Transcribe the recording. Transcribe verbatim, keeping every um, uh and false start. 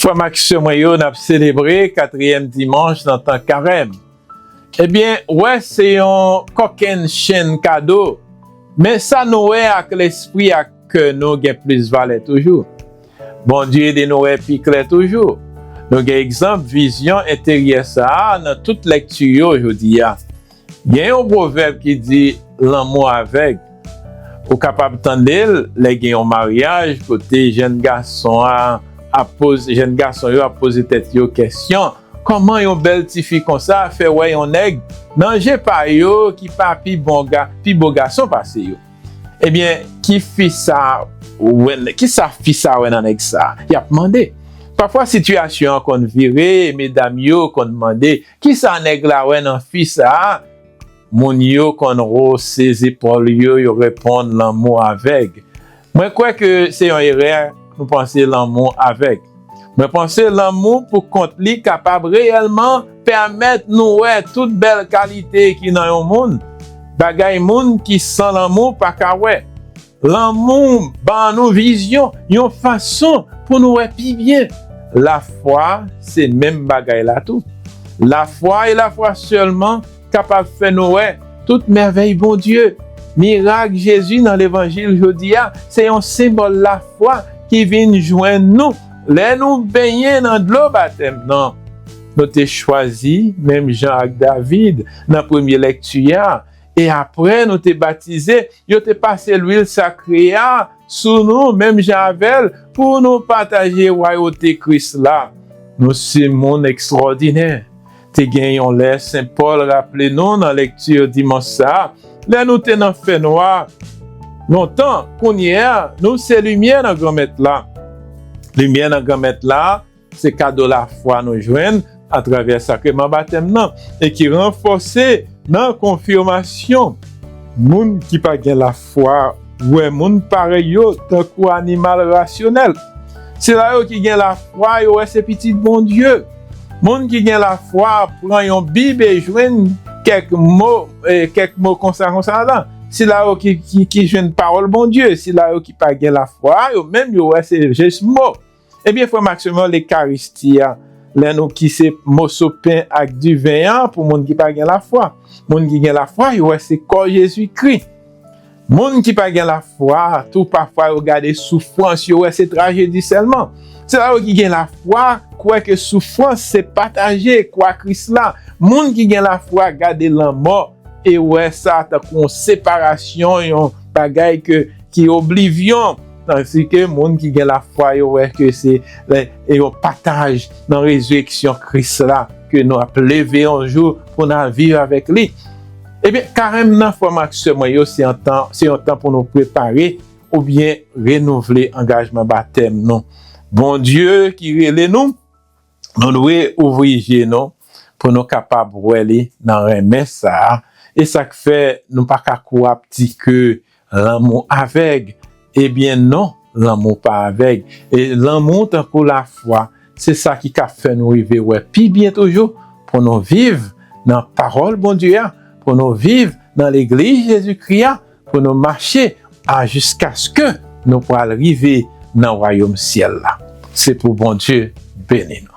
Frè m ak sè mwen yo, n ap selebre katriyèm dimanch nan tan karèm. Ebyen, wè, se yon kòkennchenn kado. Men sa nou wè ak lespri ak kè nou gen plis valè toujou. Bondye ede nou wè pi klè toujou. Nou gen egzanp vizyon enteryè sa a nan tout lèkti yo jodi a. Gen yon pwovèb ki di, lanmou avèg. Ou kapab tande l lè gen yon maryaj kote jèn gason a ap poze, jèn gason yo ap poze tèt yo kesyon, kòman yon bèl tifi konsa fè wè yon nèg nan je pa yo ki pa pi bon ga, pi bo gason pase yo? Ebyen, ki fi sa wè, ki sa fi sa wè nan nèg sa? Y ap mande. Pafwa sitiyasyon an konn vire, medam yo konn mande, ki sa nèg la wè nan fi sa? Moun yo konn wose zepòl yo, yo reponn, lanmou avèg. Mwen kwè ke se yon erè nou panse lanmou avèg. Mwen panse lanmou pou kont li kapab reyèlman pèmèt nou wè tout bèl kalite ki nan yon moun, bagay moun ki san lanmou pa ka wè. Lanmou ban nou vizyon, yon fason pou nou wè pi byen. Lafwa se menm bagay la tou. Lafwa e lafwa sèlman kapab fè nou wè tout mèvèy Bondye. Mirak Jezi nan levanjil jodi a se yon senbòl lafwa ki vin jwenn nou lè nou benyen nan dlo batèm nan. Nou te chwazi, menm jan ak David nan premye lèkti a, e apre nou te batize, yo te pase lwil sakre a sou nou, menm jan avè l, pou nou pataje wayote Kris la. Nou se moun ekstwòdinè. Te gen yon lè Sen Pòl raple nou nan lekti dimanch sa a, lè nou te nan fènwa lontan, kounye a, nou se limyè nan Granmèt la. Limyè nan Granmèt la, se kado lafwa nou jwenn atravè sakreman batèm nan e ki ranfòse nan konfimasyon. Moun ki pa gen lafwa wè moun parèy yo tankou animal rasyonèl. Sila yo ki gen lafwa, yo wè se pitit Bondye. Moun ki gen lafwa pran yon Bib e jwenn kèk mo, e, kèk mo konsa, konsa la. Sila yo ki, ki, ki jwenn pawòl Bondye, sila yo ki pa gen lafwa, yo menm yo wè se jis mo. Ebyen, frè m ak sè m yo, lekaristi a, lè nou kise moso pen ak diven an pou moun ki pa gen lafwa. Moun ki gen lafwa, yo wè se kò Jezikri. Moun ki pa gen lafwa, tou pafwa yo gade soufrans, yo wè se trajedi sèlman. Sila yo ki gen lafwa kwè ke soufrans se pataje kwa Kris la. Moun ki gen lafwa gade lanmò e wè sa tankou yon separasyon, yon bagay ke, ki oblivyon. Tandiske moun ki gen lafwa yo wè ke se, e, yon pataj nan rezireksyon Kris la, ke nou ap leve yon jou pou n al viv avèk li. Ebyen, karèm nan, frè m ak sè mwen yo, se yon tan, se yon tan pou nou prepare oubyen renouvle angajman batèm nou. Bondye ki rele nou, nou dwe ouvri je nou pou nou kapab wè li nan renmen sa a. E sa k fè nou pa ka kou ap di ke lanmou avèg. Ebyen non, lanmou pa avèg. E lanmou tankou lafwa, se sa ki ka fè nou rive wè pi byen toujou pou nou viv nan pawòl Bondye a, pou nou viv nan legliz Jezikri a, pou nou mache a jiskaske nou pral rive nan wayòm syèl la. Se pou Bondye beni nou.